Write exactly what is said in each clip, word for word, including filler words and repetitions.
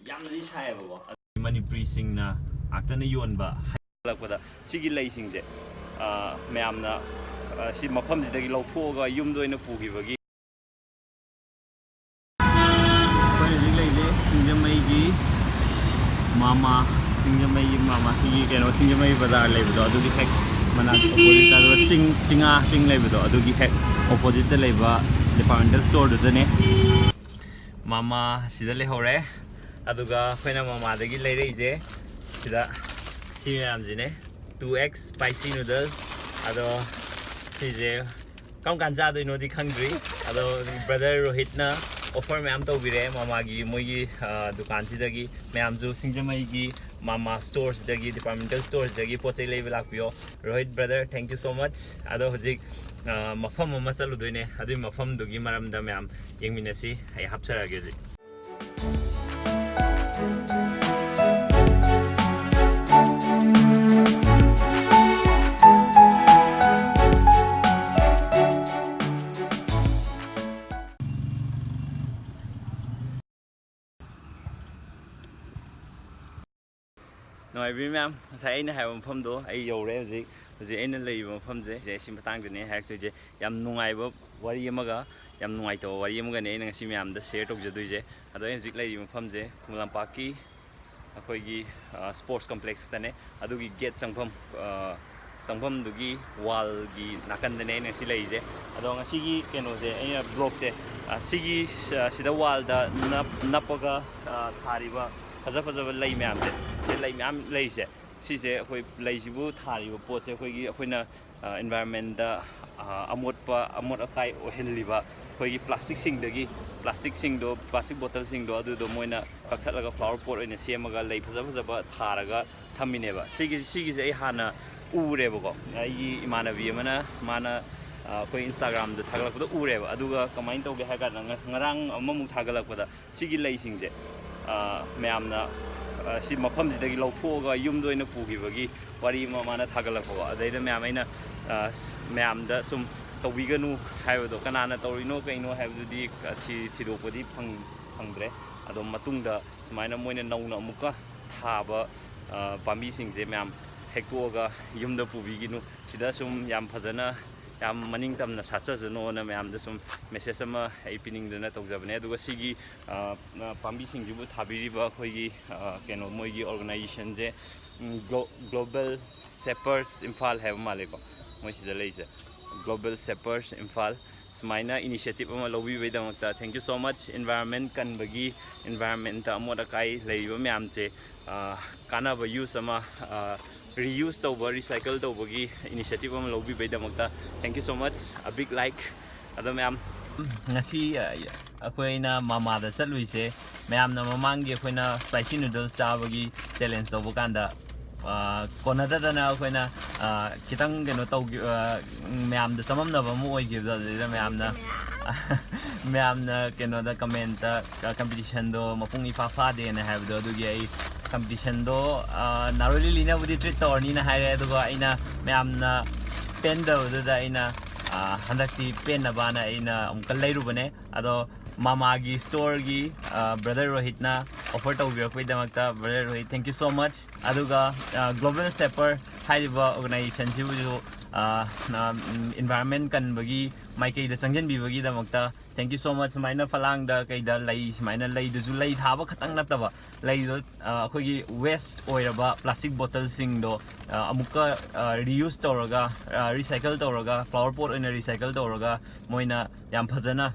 ꯌꯥꯝꯅꯗꯤ ꯁꯥꯏꯌꯦꯕꯀꯣ꯫ ꯃꯅꯤꯄꯨꯔꯤꯁꯤꯡꯅ ꯉꯥꯛꯇꯅ ꯌꯣꯟꯕ ꯍꯩ-, ꯍꯜꯂꯛꯄꯗ ꯁꯤꯒꯤ ꯂꯩꯁꯤꯡꯁꯦ, ꯑ, ꯃꯌꯥꯝꯅ, ꯑ, ꯁꯤ ꯃꯐꯝꯁꯤꯗꯒꯤ ꯂꯧꯊꯣꯛꯑꯒ ꯌꯨꯝꯗ ꯑꯣꯏꯅ ꯄꯨꯈꯤꯕꯒꯤ꯫ ꯑꯩꯈꯣꯏ ꯍꯧꯖꯤꯛ ꯂꯩꯔꯤꯁꯦ ꯁꯤꯡꯖꯃꯩꯒꯤ ꯃꯥꯃꯥ, ꯁꯤꯡꯖꯃꯩꯒꯤ ꯃꯥꯃꯥ, ꯁꯤꯒꯤ ꯀꯩꯅꯣ, ꯁꯤꯡꯖꯃꯩ ꯕꯖꯥꯔ ꯂꯩꯕꯗꯣ ꯑꯗꯨꯒꯤ ꯍꯦꯛ ꯃꯅꯥꯛ opposite, ꯑꯗꯨꯒ ꯆꯤꯡ, ꯆꯤꯡꯉꯥ ꯆꯤꯡ ꯂꯩꯕꯗꯣ ꯑꯗꯨꯒꯤ ꯍꯦꯛ oppositeꯇ ꯂꯩꯕ departmental storeꯗꯨꯗꯅꯦ꯫ ꯃꯥꯃꯥ ꯁꯤꯗ ꯂꯩꯍꯧꯔꯦ꯫ ꯑꯗꯨꯒ ꯑꯩꯈꯣꯏꯅ ꯃꯥꯃꯥꯗꯒꯤ ꯂꯩꯔꯛꯏꯁꯦ ꯁꯤꯗ ꯁꯤ ꯃꯌꯥꯝꯁꯤꯅꯦ, two X spicy noodle꯫ ꯑꯗꯣ ꯁꯤꯁꯦ ꯀꯔꯝ ꯀꯥꯟ ꯆꯥꯗꯣꯏꯅꯣꯗꯤ ꯈꯪꯗ꯭ꯔꯤ꯫ ꯑꯗꯣ brother ꯔꯣꯍꯤꯠꯅ offer ꯃꯌꯥꯝ ꯇꯧꯕꯤꯔꯦ ꯃꯥꯃꯥꯒꯤ, ꯃꯣꯏꯒꯤ, ꯑ, ꯗꯨꯀꯥꯟꯁꯤꯗꯒꯤ꯫ ꯃꯌꯥꯝꯁꯨ ꯁꯤꯡꯖꯃꯩꯒꯤ ꯃꯥꯃꯥ storeꯁꯤꯗꯒꯤ, departmental storeꯁꯤꯗꯒꯤ ꯄꯣꯠ ꯆꯩ ꯂꯩꯕ ꯂꯥꯛꯄꯤꯌꯣ꯫ Rohit brother, thank you so much꯫ ꯑꯗꯣ ꯍꯧꯖꯤꯛ, ꯑ, ꯃꯐꯝ ꯑꯃ ꯆꯠꯂꯨꯗꯣꯏꯅꯦ, ꯑꯗꯨꯒꯤ ꯃꯐꯝꯗꯨꯒꯤ ꯃꯔꯝꯗ ꯃꯌꯥꯝ ꯌꯦꯡꯃꯤꯟꯅꯁꯤ꯫ ꯑꯩ ꯍꯥꯞꯆꯔꯛꯑꯒꯦ ꯍꯧꯖꯤꯛ꯫ ꯅꯨꯡꯉꯥꯏꯕꯤꯔꯤ ꯃꯌꯥꯝ, ꯉꯁꯥꯏ ꯑꯩꯅ ꯍꯥꯏꯕ ꯃꯐꯝꯗꯣ ꯑꯩ ꯌꯧꯔꯦ ꯍꯧꯖꯤꯛ꯫ ꯍꯧꯖꯤꯛ ꯑꯩꯅ ꯂꯩꯔꯤꯕ ꯃꯐꯝꯁꯦ, ꯁꯦ, ꯁꯤ ꯃꯇꯥꯡꯗꯅꯦ ꯑꯩ ꯍꯥꯏꯔꯛꯇꯣꯏꯁꯦ꯫ ꯌꯥꯝ ꯅꯨꯡꯉꯥꯏꯕ ꯋꯥꯔꯤ ꯑꯃꯒ ꯌꯥꯝ ꯅꯨꯡꯉꯥꯏꯇꯕ ꯋꯥꯔꯤ ꯑꯃꯒꯅꯦ ꯑꯩꯅ ꯉꯁꯤ ꯃꯌꯥꯝꯗ share ꯇꯧꯖꯗꯣꯏꯁꯦ꯫ ꯑꯗꯣ ꯑꯩ ꯍꯧꯖꯤꯛ ꯂꯩꯔꯤꯕ ꯃꯐꯝꯁꯦ ꯈꯨꯃꯟ ꯂꯝꯄꯥꯛꯀꯤ ꯑꯩꯈꯣꯏꯒꯤ, ꯑ, sports complexꯇꯅꯦ꯫ ꯑꯗꯨꯒꯤ gate ꯆꯪꯐꯝ, ꯑ, ꯆꯪꯐꯝꯗꯨꯒꯤ wallꯒꯤ ꯅꯥꯀꯟꯗꯅꯦ ꯑꯩꯅ ꯉꯁꯤ ꯂꯩꯔꯤꯁꯦ꯫ ꯑꯗꯣ ꯉꯁꯤꯒꯤ ꯀꯩꯅꯣꯁꯦ, ꯑꯩꯅ vlogꯁꯦ, ꯑ, ꯁꯤꯒꯤ, ꯑ, ꯁꯤꯗ wallꯗ ꯅꯞ-, ꯅꯞꯄꯒ, ꯑ, ꯊꯥꯔꯤꯕ ꯐꯖ ꯐꯖꯕ ꯂꯩ ꯃꯌꯥꯝꯁꯦ, ꯁꯤ ꯂꯩ ꯃꯌꯥꯝ ꯂꯩꯁꯦ, ꯁꯤꯁꯦ ꯑꯩꯈꯣꯏ ꯂꯩꯁꯤꯕꯨ ꯊꯥꯔꯤꯕ ꯄꯣꯠꯁꯦ ꯑꯩꯈꯣꯏꯒꯤ, ꯑꯩꯈꯣꯏꯅ, ꯑ, environmentꯗ, ꯑ, ꯑꯃꯣꯠꯄ, ꯑꯃꯣꯠ ꯑꯀꯥꯏ ꯑꯣꯏꯍꯜꯂꯤꯕ ꯑꯩꯈꯣꯏꯒꯤ plasticꯁꯤꯡꯗꯒꯤ, plasticꯁꯤꯡꯗꯣ, plastic bottleꯁꯤꯡꯗꯣ ꯑꯗꯨꯗꯣ ꯃꯣꯏꯅ ꯀꯛꯊꯠꯂꯒ flower pot ꯑꯣꯏꯅ ꯁꯦꯝꯃꯒ ꯂꯩ ꯐꯖ ꯐꯖꯕ ꯊꯥꯔꯒ ꯊꯝꯃꯤꯅꯦꯕ꯫ ꯁꯤꯒꯤ, ꯁꯤꯒꯤꯁꯦ ꯑꯩ ꯍꯥꯟꯅ ꯎꯔꯦꯕꯀꯣ, ꯑꯩꯒꯤ ꯏꯃꯥꯟꯅꯕꯤ ꯑꯃꯅ, ꯃꯥꯅ, ꯑ, ꯑꯩꯈꯣꯏ Instagramꯗ ꯊꯥꯒꯠꯂꯛꯄꯗ ꯎꯔꯦꯕ꯫ ꯑꯗꯨꯒ ꯀꯃꯥꯏꯅ ꯇꯧꯒꯦ ꯍꯥꯏ ꯀꯥꯟꯗ, ꯉ-, ꯉꯔꯥꯡ ꯑꯃꯃꯨꯛ ꯊꯥꯒꯠꯂꯛꯄꯗ ꯁꯤꯒꯤ ꯂꯩꯁꯤꯡꯁꯦ, ꯑ, ꯃꯌꯥꯝꯅ, ꯑ, ꯁꯤ ꯃꯐꯝꯁꯤꯗꯒꯤ ꯂꯧꯊꯣꯛꯑꯒ ꯌꯨꯝꯗ ꯑꯣꯏꯅ ꯄꯨꯈꯤꯕꯒꯤ ꯋꯥꯔꯤ ꯑꯃ ꯃꯥꯅ ꯊꯥꯒꯠꯂꯛꯄꯀꯣ꯫ ꯑꯗꯩꯗ ꯃꯌꯥꯝ ꯑꯩꯅ, ꯑ, ꯃꯌꯥꯝꯗ ꯁꯨꯝ ꯇꯧꯕꯤꯒꯅꯨ ꯍꯥꯏꯕꯗꯣ, ꯀꯅꯥꯅ ꯇꯧꯔꯤꯅꯣ ꯀꯩꯅꯣ ꯍꯥꯏꯕꯗꯨꯗꯤ, ꯑ, ꯊꯤ-, ꯊꯤꯗꯣꯛꯄꯗꯤ ꯐꯪ-, ꯐꯪꯗ꯭ꯔꯦ꯫ ꯑꯗꯣ ꯃꯇꯨꯡꯗ ꯁꯨꯃꯥꯏꯅ ꯃꯣꯏꯅ ꯅꯧꯅ ꯑꯃꯨꯛꯀ ꯊꯥꯕ, ꯑ, ꯄꯥꯝꯕꯤꯁꯤꯡꯁꯦ ꯃꯌꯥꯝ ꯍꯦꯛꯇꯣꯛꯑꯒ ꯌꯨꯝꯗ ꯄꯨꯕꯤꯒꯤꯅꯨ꯫ ꯁꯤꯗ ꯁꯨꯝ ꯌꯥꯝ ꯐꯖꯅ, ꯌꯥꯝ ꯃꯅꯤꯡ ꯇꯝꯅ ꯁꯥꯠꯆꯖꯅꯣꯅ ꯃꯌꯥꯝꯗ ꯁꯨꯝ message ꯑꯃ ꯑꯩ ꯄꯤꯅꯤꯡꯗꯅ ꯇꯧꯖꯕꯅꯦ꯫ ꯑꯗꯨꯒ ꯁꯤꯒꯤ, ꯑ, ꯑ, ꯄꯥꯝꯕꯤꯁꯤꯡꯁꯤꯕꯨ ꯊꯥꯕꯤꯔꯤꯕ ꯑꯩꯈꯣꯏꯒꯤ, ꯑ, ꯀꯩꯅꯣ, ꯃꯣꯏꯒꯤ organizationꯁꯦ, ꯎꯝ, Glo-, Global Shapers ꯏꯝꯐꯥꯜ ꯍꯥꯏꯕ ꯃꯥꯜꯂꯦꯀꯣ, ꯃꯣꯏ ꯁꯤꯗ ꯂꯩꯁꯦ, Global Shapers ꯏꯝꯐꯥꯜ꯫ ꯁꯨꯃꯥꯏꯅ initiative ꯑꯃ ꯂꯧꯕꯤꯕꯩꯗꯃꯛꯇ thank you so much꯫ Environment ꯀꯟꯕꯒꯤ, environmentꯇ ꯑꯃꯣꯠ ꯑꯀꯥꯏ ꯂꯩꯔꯤꯕ ꯃꯌꯥꯝꯁꯦ, ꯑ, ꯀꯥꯟꯅꯕ use ꯑꯃ, ꯑ, reuse ꯇꯧꯕ, recycle ꯇꯧꯕꯒꯤ initiative ꯑꯃ ꯂꯧꯕꯤꯕꯩꯗꯃꯛꯇ thank you so much, a big like꯫ ꯑꯗꯣ ꯃꯌꯥꯝ, ꯉꯁꯤ, ꯑ, ꯑꯩꯈꯣꯏꯅ ꯃꯃꯥꯗ ꯆꯠꯂꯨꯏꯁꯦ, ꯃꯌꯥꯝꯅ ꯃꯃꯥꯡꯒꯤ ꯑꯩꯈꯣꯏꯅ spicy noodles ꯆꯥꯕꯒꯤ challenge ꯇꯧꯕ ꯀꯥꯟꯗ, ꯑ, ꯀꯣꯟꯅꯗꯗꯅ ꯑꯩꯈꯣꯏꯅ, ꯑ, ꯈꯤꯇꯪ ꯀꯩꯅꯣ ꯇꯧꯈꯤ-, ꯑ, ꯃꯌꯥꯝꯗ ꯆꯃꯝꯅꯕ ꯑꯃ ꯑꯣꯏꯈꯤꯕꯗꯣ, ꯑꯗꯨꯗ ꯃꯌꯥꯝꯅ, ꯃꯌꯥꯝꯅ ꯀꯩꯅꯣꯗ commentꯇ competitionꯗꯣ ꯃꯄꯨꯡ ꯏꯐꯥ ꯐꯥꯗꯦꯅ ꯍꯥꯏꯕꯗꯣ, ꯑꯗꯨꯒꯤ ꯑꯩ competitionꯗꯣ, ꯑ, ꯅꯥꯔꯣꯏ ꯂꯤꯂꯤꯅꯕꯨꯗꯤ treat ꯇꯧꯔꯅꯤꯅ ꯍꯥꯏꯔꯦ, ꯑꯗꯨꯒ ꯑꯩꯅ ꯃꯌꯥꯝꯅ ꯄꯦꯟꯗꯕꯗꯨꯗ ꯑꯩꯅ, ꯑ, ꯍꯟꯗꯛꯇꯤ ꯄꯦꯟꯅꯕꯅ ꯑꯩꯅ ꯑꯃꯨꯛꯀ ꯂꯩꯔꯨꯕꯅꯦ꯫ ꯑꯗꯣ ꯃꯃꯥꯒꯤ storeꯒꯤ, ꯑ, brother ꯔꯣꯍꯤꯠꯅ offer ꯇꯧꯕꯤꯔꯛꯄꯒꯤꯗꯃꯛꯇ, brother Rohit, thank you so much꯫ ꯑꯗꯨꯒ, ꯑ, Global Shaper ꯍꯥꯏꯔꯤꯕ organizationꯁꯤꯕꯨꯁꯨ, ꯑ, ꯅ-, ꯎꯝ, environment ꯀꯟꯕꯒꯤ ꯃꯥꯏꯀꯩꯗ ꯆꯪꯁꯤꯟꯕꯤꯕꯒꯤꯗꯃꯛꯇ thank you so much꯫ ꯁꯨꯃꯥꯏꯅ ꯐꯂꯥꯡꯗ ꯀꯩꯗ ꯂꯩ, ꯁꯨꯃꯥꯏꯅ ꯂꯩꯗꯨꯁꯨ ꯂꯩ ꯊꯥꯕ ꯈꯛꯇꯪ ꯅꯠꯇꯕ, ꯂꯩꯗꯣ, ꯑ, ꯑꯩꯈꯣꯏꯒꯤ waste ꯑꯣꯏꯔꯕ plastic bottleꯁꯤꯡꯗꯣ, ꯑ, ꯑꯃꯨꯛꯀ, ꯑ, reuse ꯇꯧꯔꯒ, ꯑ, recycle ꯇꯧꯔꯒ, flower pot ꯑꯣꯏꯅ recycle ꯇꯧꯔꯒ ꯃꯣꯏꯅ ꯌꯥꯝ ꯐꯖꯅ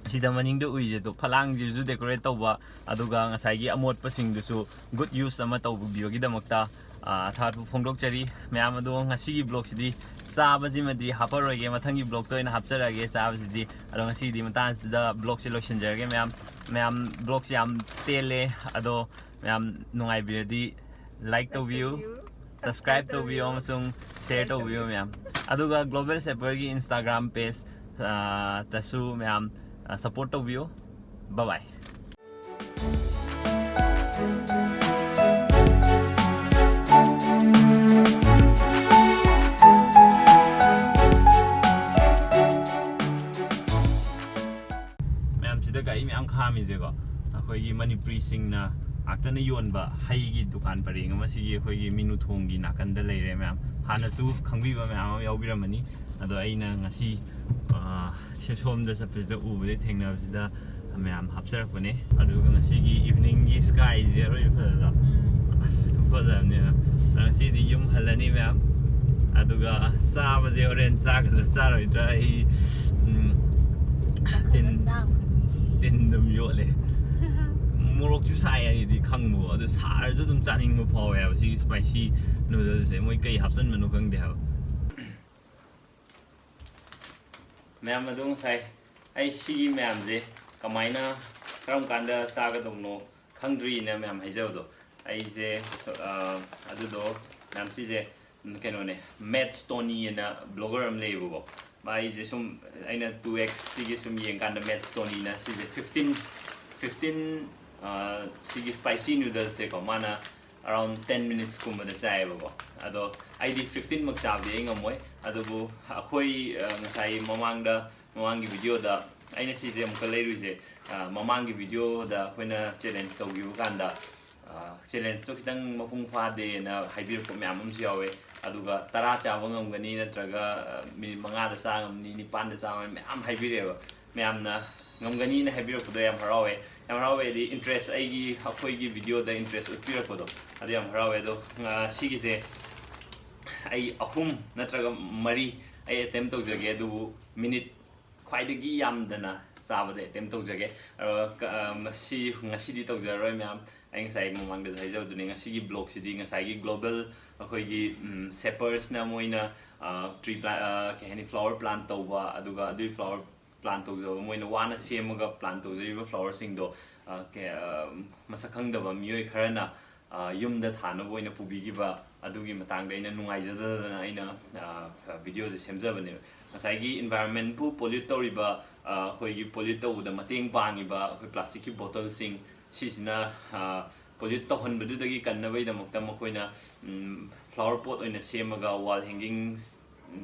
ꯁꯤꯗ ꯃꯅꯤꯡꯗ ꯎꯏꯁꯦ, ꯑꯗꯣ ꯐꯂꯥꯡꯁꯤꯁꯨ decorate ꯇꯧꯕ, ꯑꯗꯨꯒ ꯉꯁꯥꯏꯒꯤ ꯑꯃꯣꯠꯄꯁꯤꯡꯗꯨꯁꯨ good use ꯑꯃ ꯇꯧꯕꯤꯕꯒꯤꯗꯃꯛꯇ, ꯑ, ꯊꯥꯒꯠꯄ ꯐꯣꯡꯗꯣꯛꯆꯔꯤ꯫ ꯃꯌꯥꯝ ꯑꯗꯣ ꯉꯁꯤꯒꯤ vlogꯁꯤꯗꯤ ꯆꯥꯕꯁꯤꯃꯗꯤ ꯍꯥꯞꯄꯔꯣꯏꯒꯦ, ꯃꯊꯪꯒꯤ vlogꯇ ꯑꯣꯏꯅ ꯍꯥꯞꯆꯔꯛꯑꯒꯦ ꯆꯥꯕꯁꯤꯗꯤ꯫ ꯑꯗꯣ ꯉꯁꯤꯒꯤꯗꯤ ꯃꯇꯥꯡꯁꯤꯗ vlogꯁꯦ ꯂꯣꯏꯁꯤꯟꯖꯔꯒꯦ ꯃꯌꯥꯝ꯫ ꯃꯌꯥꯝ, vlogꯁꯦ ꯌꯥꯝ ꯇꯦꯜꯂꯦ, ꯑꯗꯣ ꯃꯌꯥꯝ ꯅꯨꯡꯉꯥꯏꯕꯤꯔꯗꯤ like ꯇꯧꯕꯤꯌꯨ, subscribe ꯇꯧꯕꯤꯌꯨ ꯑꯃꯁꯨꯡ share ꯇꯧꯕꯤꯌꯨ ꯃꯌꯥꯝ꯫ ꯑꯗꯨꯒ Global Shaperꯒꯤ Instagram page, ꯑ, ꯇꯁꯨ ꯃꯌꯥꯝ, ꯑ, support ꯇꯧꯕꯤꯌꯨ꯫ Bye bye꯫ ꯃꯌꯥꯝ, ꯁꯤꯗ ꯒꯥꯔꯤ ꯃꯌꯥꯝ ꯈꯥꯝꯃꯦ꯫ ꯃꯤꯁꯦꯀꯣ, ꯑꯩꯈꯣꯏꯒꯤ ꯃꯅꯤꯄꯨꯔꯤꯁꯤꯡꯅ ꯉꯥꯛꯇꯅ ꯌꯣꯟꯕ ꯍꯩꯒꯤ ꯗꯨꯀꯥꯟ ꯄꯔꯦꯡ ꯑꯃ ꯁꯤꯒꯤ ꯑꯩꯈꯣꯏꯒꯤ ꯃꯤꯅꯨ ꯊꯣꯡꯒꯤ ꯅꯥꯀꯟꯗ ꯂꯩꯔꯦ ꯃꯌꯥꯝ꯫ ꯍꯥꯟꯅꯁꯨ ꯈꯪꯕꯤꯕ ꯃꯌꯥꯝ ꯑꯃ ꯌꯥꯎꯕꯤꯔꯝꯃꯅꯤ꯫ ꯑꯗꯣ ꯑꯩꯅ ꯉꯁꯤ, ꯑ, ꯁꯦ-, ꯁꯣꯝꯗ ꯆꯠꯄꯁꯤꯗ ꯎꯕꯗ ꯊꯦꯡꯅꯕꯁꯤꯗ ꯃꯌꯥꯝ ꯍꯥꯞꯆꯔꯛꯄꯅꯦ꯫ ꯑꯗꯨꯒ ꯉꯁꯤꯒꯤ ꯏꯚꯤꯅꯤꯡꯒꯤ ꯁ꯭ꯀꯥꯏꯁꯦ ꯑꯔꯣꯏꯕ ꯐꯖꯗ꯭ꯔꯣ? ꯎꯝ꯫ ꯑꯁ, ꯈꯨꯐꯖꯕꯅꯦꯕ꯫ ꯑꯗꯣ ꯉꯁꯤꯗꯤ ꯌꯨꯝ ꯍꯜꯂꯅꯤ ꯃꯌꯥꯝ꯫ ꯑꯗꯨꯒ ꯆꯥꯕꯁꯦ ꯍꯣꯔꯦꯟ ꯆꯥꯒꯗ꯭ꯔꯥ ꯆꯥꯔꯣꯏꯗ꯭ꯔꯥ ꯑꯩ, ꯎꯝ, ꯇꯤꯟ, ꯇꯤꯟ ꯑꯗꯨꯝ ꯌꯣꯠꯂꯦ꯫ ꯃꯣꯔꯣꯛꯁꯨ ꯁꯥꯏ ꯑꯩꯗꯤ ꯈꯪꯕꯀꯣ, ꯑꯗꯨ ꯁꯥꯔꯁꯨ ꯑꯗꯨꯝ ꯆꯥꯅꯤꯡꯕ ꯐꯥꯎꯋꯦ ꯍꯥꯏꯕ ꯁꯤꯒꯤ ꯁ꯭ꯄꯥꯏꯁꯤ ꯅꯨꯗꯜꯁꯦ꯫ ꯃꯣꯏ ꯀꯩ ꯍꯥꯞꯆꯟꯕꯅꯣ ꯈꯪꯗꯦ ꯍꯥꯏꯕ꯫ ꯃꯌꯥꯝ ꯑꯗꯣ ꯉꯁꯥꯏ ꯑꯩ ꯁꯤꯒꯤ ꯃꯌꯥꯝꯁꯦ ꯀꯃꯥꯏꯅ, ꯀꯔꯝ ꯀꯥꯟꯗ ꯆꯥꯒꯗꯕꯅꯣ ꯈꯪꯗ꯭ꯔꯤꯅ ꯃꯌꯥꯝ ꯍꯥꯏꯖꯕꯗꯣ, ꯑꯩꯁꯦ, ꯑ, ꯑꯗꯨꯗꯣ ꯃꯌꯥꯝ ꯁꯤꯁꯦ ꯀꯩꯅꯣꯅꯦ, ꯃꯦꯠꯁ ꯇꯣꯅꯤ ꯑꯅ ꯕ꯭ꯂꯣꯒꯔ ꯑꯃ ꯂꯩꯌꯦꯕꯀꯣ꯫ ꯃꯥꯏꯁꯦ ꯁꯨꯝ ꯑꯩꯅ ꯇꯨ ꯑꯦꯛꯁ ꯁꯤꯒꯤ ꯁꯨꯝ ꯌꯦꯡꯀꯥꯟꯗ ꯃꯦꯠꯁ ꯇꯣꯅꯤꯅ ꯁꯤꯁꯦ ꯐꯤꯐꯇꯤꯟ, ꯐꯤꯐꯇꯤꯟ, ꯑ, ꯁꯤꯒꯤ ꯁ꯭ꯄꯥꯏꯁꯤ ꯅꯨꯗꯜꯁꯁꯦꯀꯣ, ꯃꯥꯅ ꯑꯔꯥꯎꯟ ꯇꯦꯟ ꯃꯤꯅꯤꯠꯁꯀꯨꯝꯕꯗ ꯆꯥꯏꯌꯦꯕꯀꯣ꯫ ꯑꯗꯣ ꯑꯩꯗꯤ ꯐꯤꯐꯇꯤꯟꯃꯛ ꯆꯥꯕꯗꯤ ꯑꯩ ꯉꯝꯃꯣꯏ꯫ ꯑꯗꯨꯕꯨ ꯑꯩꯈꯣꯏ, ꯑ, ꯉꯁꯥꯏ ꯃꯃꯥꯡꯗ, ꯃꯃꯥꯡꯒꯤ ꯚꯤꯗꯤꯑꯣꯗ ꯑꯩꯅ ꯁꯤꯁꯦ ꯑꯃꯨꯛꯀ ꯂꯩꯔꯨꯏꯁꯦ, ꯑ, ꯃꯃꯥꯡꯒꯤ ꯚꯤꯗꯤꯑꯣꯗ ꯑꯩꯈꯣꯏꯅ ꯆꯦꯂꯦꯟꯖ ꯇꯧꯈꯤꯕ ꯀꯥꯟꯗ, ꯑ, ꯆꯦꯂꯦꯟꯖꯇꯣ ꯈꯤꯇꯪ ꯃꯄꯨꯡ ꯐꯥꯗꯦꯅ ꯍꯥꯏꯕꯤꯔꯛꯄ ꯃꯌꯥꯝ ꯑꯃꯁꯨ ꯌꯥꯎꯋꯦ꯫ ꯑꯗꯨꯒ ꯇꯔꯥ ꯆꯥꯕ ꯉꯝꯒꯅꯤ ꯅꯠꯇ꯭ꯔꯒ, ꯑ, ꯃꯤꯅꯤꯠ ꯃꯉꯥꯗ ꯆꯥ ꯉꯝꯅꯤ, ꯅꯤꯄꯥꯟꯗ ꯆꯥ ꯉꯝꯅꯤ ꯃꯌꯥꯝ ꯍꯥꯏꯕꯤꯔꯛꯑꯦꯕ꯫ ꯃꯌꯥꯝꯅ ꯉꯝꯒꯅꯤꯅ ꯍꯥꯏꯕꯤꯔꯛꯄꯗꯣ ꯌꯥꯝ ꯍꯔꯥꯎꯋꯦ꯫ ꯌꯥꯝ ꯍꯔꯥꯎꯋꯦ ꯍꯥꯏꯗꯤ ꯏꯟꯇꯔꯦꯁ, ꯑꯩꯒꯤ, ꯑꯩꯈꯣꯏꯒꯤ ꯚꯤꯗꯤꯑꯣꯗ ꯏꯟꯇꯔꯦꯁ ꯎꯠꯄꯤꯔꯛꯄꯗꯣ, ꯑꯗꯨ ꯌꯥꯝ ꯍꯔꯥꯎꯋꯦ꯫ ꯑꯗꯣ, ꯑ, ꯁꯤꯒꯤꯁꯦ ꯑꯩ ꯑꯍꯨꯝ ꯅꯠꯇ꯭ꯔꯒ ꯃꯔꯤ ꯑꯩ ꯑꯦꯇꯦꯝ ꯇꯧꯖꯒꯦ, ꯑꯗꯨꯕꯨ ꯃꯤꯅꯤꯠ ꯈ꯭ꯋꯥꯏꯗꯒꯤ ꯌꯥꯝꯗꯅ ꯆꯥꯕꯗ ꯑꯦꯇꯦꯝ ꯇꯧꯖꯒꯦ꯫ ꯑꯗꯣ ꯀ-, ꯑ, ꯃꯁꯤ, ꯉꯁꯤꯗꯤ ꯇꯧꯖꯔꯔꯣꯏ ꯃꯌꯥꯝ꯫ ꯑꯩ ꯉꯁꯥꯏ ꯃꯃꯥꯡꯗꯁꯨ ꯍꯥꯏꯖꯕꯗꯨꯅꯤ, ꯉꯁꯤꯒꯤ ꯕ꯭ꯂꯣꯒꯁꯤꯗꯤ ꯉꯁꯥꯏꯒꯤ ꯒ꯭ꯂꯣꯕꯦꯜ ꯑꯩꯈꯣꯏꯒꯤ, ꯎꯝ, ꯁꯦꯄꯔꯁꯅ ꯃꯣꯏꯅ, ꯑ, ꯇ꯭ꯔꯤ ꯄ꯭ꯂꯥ-, ꯑ, ꯀꯩ ꯍꯥꯏꯅꯤ, ꯐ꯭ꯂꯥꯋꯔ ꯄ꯭ꯂꯥꯟ ꯇꯧꯕ, ꯑꯗꯨꯒ ꯑꯗꯨꯒꯤ ꯐ꯭ꯂꯥꯋꯔ ꯄ꯭ꯂꯥꯟ ꯇꯧꯖꯕ, ꯃꯣꯏꯅ ꯋꯥꯅ ꯁꯦꯝꯃꯒ ꯄ꯭ꯂꯥꯟ ꯇꯧꯖꯔꯤꯕ ꯐ꯭ꯂꯥꯋꯔꯁꯤꯡꯗꯣ, ꯑ, ꯀꯩ-, ꯑ, ꯃꯁꯛ ꯈꯪꯗꯕ ꯃꯤꯑꯣꯏ ꯈꯔꯅ, ꯑ, ꯌꯨꯝꯗ ꯊꯥꯅꯕ ꯑꯣꯏꯅ ꯄꯨꯕꯤꯈꯤꯕ, ꯑꯗꯨꯒꯤ ꯃꯇꯥꯡꯗ ꯑꯩꯅ ꯅꯨꯡꯉꯥꯏꯖꯗꯗꯅ ꯑꯩꯅ, ꯑ, ꯚꯤꯗꯤꯑꯣꯁꯦ ꯁꯦꯝꯖꯕꯅꯦꯕ꯫ ꯉꯁꯥꯏꯒꯤ ꯏꯟꯚꯥꯏꯔꯣꯟꯃꯦꯟꯕꯨ ꯄꯣꯂ꯭ꯌꯨꯠ ꯇꯧꯔꯤꯕ, ꯑ, ꯑꯩꯈꯣꯏꯒꯤ ꯄꯣꯂ꯭ꯌꯨꯠ ꯇꯧꯕꯗ ꯃꯇꯦꯡ ꯄꯥꯡꯉꯤꯕ ꯑꯩꯈꯣꯏ ꯄ꯭ꯂꯥꯁꯇꯤꯛꯀꯤ ꯕꯣꯇꯜꯁꯤꯡ, ꯁꯤꯁꯤꯅ, ꯑ, ꯄꯣꯂ꯭ꯌꯨꯠ ꯇꯧꯍꯟꯕꯗꯨꯗꯒꯤ ꯀꯟꯅꯕꯒꯤꯗꯃꯛꯇ ꯃꯈꯣꯏꯅ, ꯎꯝ, ꯐ꯭ꯂꯥꯋꯔ ꯄꯣꯠ ꯑꯣꯏꯅ ꯁꯦꯝꯃꯒ, ꯋꯥꯜ ꯍꯦꯡꯒꯤꯡ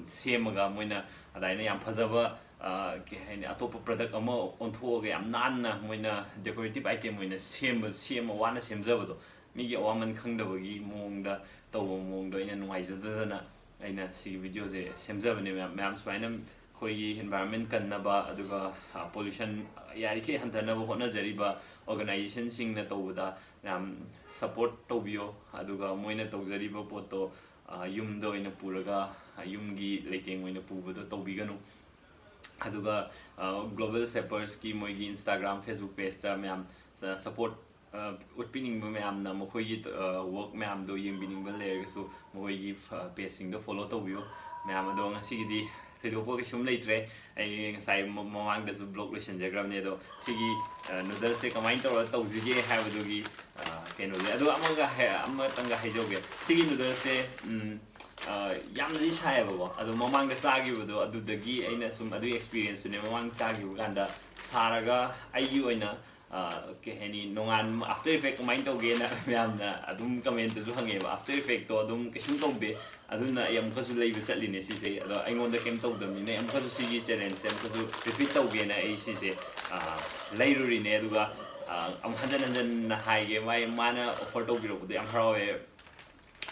ꯁꯦꯝꯃꯒ, ꯃꯣꯏꯅ ꯑꯗꯨꯃꯥꯏꯅ ꯌꯥꯝ ꯐꯖꯕ, ꯑ, ꯀꯩ ꯍꯥꯏꯅꯤ, ꯑꯇꯣꯞꯄ product ꯑꯃ ꯑꯣꯟꯊꯣꯛꯑꯒ ꯌꯥꯝ ꯅꯥꯟꯅ ꯃꯣꯏꯅ decorative item ꯑꯣꯏꯅ ꯁꯦꯝꯕ, ꯁꯦꯝꯕ, ꯋꯥꯅ ꯁꯦꯝꯖꯕꯗꯣ, ꯃꯤꯒꯤ ꯑꯋꯥꯃꯟ ꯈꯪꯗꯕꯒꯤ ꯃꯑꯣꯡꯗ ꯇꯧꯕ ꯃꯑꯣꯡꯗꯣ ꯑꯩꯅ ꯅꯨꯡꯉꯥꯏꯖꯗꯗꯅ ꯑꯩꯅ ꯁꯤꯒꯤ videoꯁꯦ ꯁꯦꯝꯖꯕꯅꯦ꯫ ꯃꯌꯥꯝ, ꯃꯌꯥꯝ ꯁꯨꯃꯥꯏꯅ ꯑꯩꯈꯣꯏꯒꯤ environment ꯀꯟꯅꯕ, ꯑꯗꯨꯒ, ꯑ, pollution ꯌꯥꯔꯤꯈꯩ ꯍꯟꯊꯅꯕ ꯍꯣꯠꯅꯖꯔꯤꯕ organizationꯁꯤꯡꯅ ꯇꯧꯕꯗ ꯃꯌꯥꯝ support ꯇꯧꯕꯤꯌꯣ꯫ ꯑꯗꯨꯒ ꯃꯣꯏꯅ ꯇꯧꯖꯔꯤꯕ ꯄꯣꯠꯇꯣ, ꯑ, ꯌꯨꯝꯗ ꯑꯣꯏꯅ ꯄꯨꯔꯒ, ꯑ, ꯌꯨꯝꯒꯤ ꯂꯩꯇꯦꯡ ꯑꯣꯏꯅ ꯄꯨꯕꯗꯣ ꯇꯧꯕꯤꯒꯅꯨ꯫ ꯑꯗꯨꯒ, ꯑ, Global Shappersꯀꯤ ꯃꯣꯏꯒꯤ Instagram, Facebook pageꯇ ꯃꯌꯥꯝ, ꯑ, support, ꯑ, ꯎꯠꯄꯤꯅꯤꯡꯕ ꯃꯌꯥꯝꯅ ꯃꯈꯣꯏꯒꯤ, ꯑ, work ꯃꯌꯥꯝꯗꯣ ꯌꯦꯡꯕꯤꯅꯤꯡꯕ ꯂꯩꯔꯒꯁꯨ ꯃꯈꯣꯏꯒꯤ, ꯑ, pageꯁꯤꯡꯗꯣ follow ꯇꯧꯕꯤꯌꯨ꯫ ꯃꯌꯥꯝ, ꯑꯗꯣ ꯉꯁꯤꯒꯤꯗꯤ ꯊꯣꯏꯗꯣꯛꯄ ꯀꯩꯁꯨꯝ ꯂꯩꯇ꯭ꯔꯦ꯫ ꯑꯩ ꯉꯁꯥꯏ ꯃ-, ꯃꯃꯥꯡꯗꯁꯨ vlog ꯂꯣꯏꯁꯤꯟꯖꯈ꯭ꯔꯕꯅꯦ꯫ ꯑꯗꯣ ꯁꯤꯒꯤ, ꯑ, noodlesꯁꯦ ꯀꯃꯥꯏꯅ ꯇꯧꯔꯒ ꯇꯧꯁꯤꯒꯦ ꯍꯥꯏꯕꯗꯨꯒꯤ, ꯑ, ꯀꯩꯅꯣꯁꯦ꯫ ꯑꯗꯣ ꯑꯃꯒ ꯍꯥꯏ-, ꯑꯃꯇꯪꯒ ꯍꯥꯏꯖꯧꯒꯦ꯫ ꯁꯤꯒꯤ noodlesꯁꯦ, ꯎꯝ, ꯑ, ꯌꯥꯝꯅꯗꯤ ꯁꯥꯏꯌꯦꯕꯀꯣ꯫ ꯑꯗꯣ ꯃꯃꯥꯡꯗ ꯆꯥꯈꯤꯕꯗꯣ, ꯑꯗꯨꯗꯒꯤ ꯑꯩꯅ ꯁꯨꯝ, ꯑꯗꯨꯒꯤ experienceꯇꯨꯅꯦ꯫ ꯃꯃꯥꯡ ꯆꯥꯈꯤꯕ ꯀꯥꯟꯗ ꯁꯥꯔꯒ ꯑꯩꯒꯤ ꯑꯣꯏꯅ, ꯑ, ꯀꯩ ꯍꯥꯏꯅꯤ, ꯅꯣꯡꯉꯥꯟ-, after effect ꯀꯃꯥꯏꯅ ꯇꯧꯒꯦꯅ ꯃꯌꯥꯝꯅ ꯑꯗꯨꯝ commentꯇꯁꯨ ꯍꯪꯉꯦꯕ꯫ After effectꯇꯣ ꯑꯗꯨꯝ ꯀꯩꯁꯨꯝ ꯇꯧꯗꯦ꯫ ꯑꯗꯨꯅ ꯑꯩ ꯑꯃꯨꯛꯀꯁꯨ ꯂꯩꯕ ꯆꯠꯂꯤꯅꯦ ꯁꯤꯁꯦ꯫ ꯑꯗꯣ ꯑꯩꯉꯣꯟꯗ ꯀꯩꯝ ꯇꯧꯗꯕꯅꯤꯅ ꯑꯩ ꯑꯃꯨꯛꯀꯁꯨ ꯁꯤꯒꯤ challengeꯁꯦ ꯑꯃꯨꯛꯀꯁꯨ repeat ꯇꯧꯒꯦꯅ ꯑꯩ ꯁꯤꯁꯦ, ꯑ, ꯂꯩꯔꯨꯔꯤꯅꯦ꯫ ꯑꯗꯨꯒ, ꯑ, ꯑꯃꯨꯛ ꯍꯟꯖꯟ ꯍꯟꯖꯟꯅ ꯍꯥꯏꯒꯦ, ꯃꯥꯏ, ꯃꯥꯅ offer ꯇꯧꯕꯤꯔꯛꯄꯗꯣ ꯌꯥꯝ ꯍꯔꯥꯎꯋꯦ꯫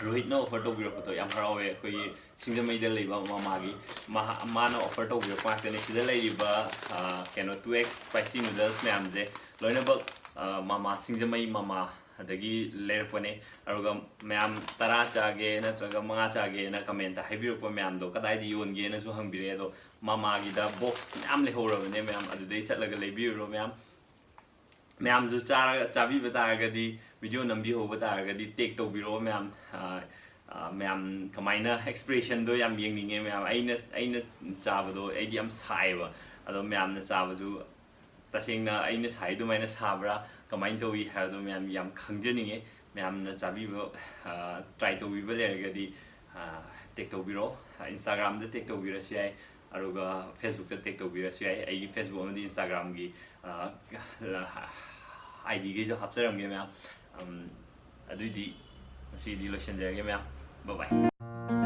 ꯔꯣꯍꯤꯠꯅ offer ꯇꯧꯕꯤꯔꯛꯄꯗꯣ ꯌꯥꯝ ꯍꯔꯥꯎꯋꯦ꯫ ꯑꯩꯈꯣꯏꯒꯤ ꯁꯤꯡꯖꯃꯩꯗ ꯂꯩꯕ ꯃꯃꯥꯒꯤ, ꯃꯍꯥ-, ꯃꯥꯅ offer ꯇꯧꯕꯤꯔꯛꯄ ꯉꯥꯛꯇꯅꯦ꯫ ꯁꯤꯗ ꯂꯩꯔꯤꯕ, ꯑ, ꯀꯩꯅꯣ, two X spicy noodles ꯃꯌꯥꯝꯁꯦ ꯂꯣꯏꯅꯃꯛ, ꯑ, ꯃꯃꯥ, ꯁꯤꯡꯖꯃꯩ ꯃꯃꯥ ꯑꯗꯒꯤ ꯂꯩꯔꯛꯄꯅꯦ꯫ ꯑꯗꯨꯒ ꯃꯌꯥꯝ ꯇꯔꯥ ꯆꯥꯒꯦ ꯅꯠꯇ꯭ꯔꯒ ꯃꯉꯥ ꯆꯥꯒꯦꯅ commentꯇ ꯍꯥꯏꯕꯤꯔꯛꯄ ꯃꯌꯥꯝꯗꯣ ꯀꯗꯥꯏꯗ ꯌꯣꯟꯒꯦꯅꯁꯨ ꯍꯪꯕꯤꯔꯛꯑꯦ꯫ ꯑꯗꯣ ꯃꯃꯥꯒꯤꯗ box ꯃꯌꯥꯝ ꯂꯩꯍꯧꯔꯕꯅꯦ ꯃꯌꯥꯝ, ꯑꯗꯨꯗꯩ ꯆꯠꯂꯒ ꯂꯩꯕꯤꯔꯨꯔꯣ ꯃꯌꯥꯝ꯫ ꯃꯌꯥꯝꯁꯨ ꯆꯥꯔꯒ, ꯆꯥꯕꯤꯕ ꯇꯥꯔꯒꯗꯤ, video ꯅꯝꯕꯤꯍꯧꯕ ꯇꯥꯔꯒꯗꯤ tag ꯇꯧꯕꯤꯔꯛꯑꯣ ꯃꯌꯥꯝ꯫ ꯑ, ꯑ, ꯃꯌꯥꯝ ꯀꯃꯥꯏꯅ expressionꯗꯣ ꯌꯥꯝ ꯌꯦꯡꯅꯤꯡꯉꯦ ꯃꯌꯥꯝ꯫ ꯑꯩꯅ, ꯑꯩꯅ ꯆꯥꯕꯗꯣ ꯑꯩꯗꯤ ꯌꯥꯝ ꯁꯥꯏꯌꯦꯕ꯫ ꯑꯗꯣ ꯃꯌꯥꯝꯅ ꯆꯥꯕꯁꯨ ꯇꯁꯦꯡꯅ ꯑꯩꯅ ꯁꯥꯏ ꯑꯗꯨꯃꯥꯏꯅ ꯁꯥꯕ꯭ꯔꯥ, ꯀꯃꯥꯏꯅ ꯇꯧꯏ ꯍꯥꯏꯕꯗꯣ ꯃꯌꯥꯝ ꯌꯥꯝ ꯈꯪꯖꯅꯤꯡꯉꯦ꯫ ꯃꯌꯥꯝꯅ ꯆꯥꯕꯤꯕ, ꯑ, try ꯇꯧꯕꯤꯕ ꯂꯩꯔꯒꯗꯤ, ꯑ, tag ꯇꯧꯕꯤꯔꯛꯑꯣ꯫ Instagramꯗ tag ꯇꯧꯕꯤꯔꯁꯨ ꯌꯥꯏ, ꯑꯗꯨꯒ Facebookꯇ tag ꯇꯧꯕꯤꯔꯁꯨ ꯌꯥꯏ꯫ ꯑꯩꯒꯤ Facebook ꯑꯃꯗꯤ Instagramꯒꯤ, ꯑ, IDꯈꯩꯁꯨ ꯍꯥꯞꯆꯔꯝꯒꯦ ꯃꯌꯥꯝ꯫ ꯎꯝ, ꯑꯗꯨꯏꯗꯤ ꯉꯁꯤꯒꯤꯗꯤ ꯂꯣꯏꯁꯤꯟꯖꯔꯒꯦ ꯃꯌꯥꯝ꯫ Bye bye꯫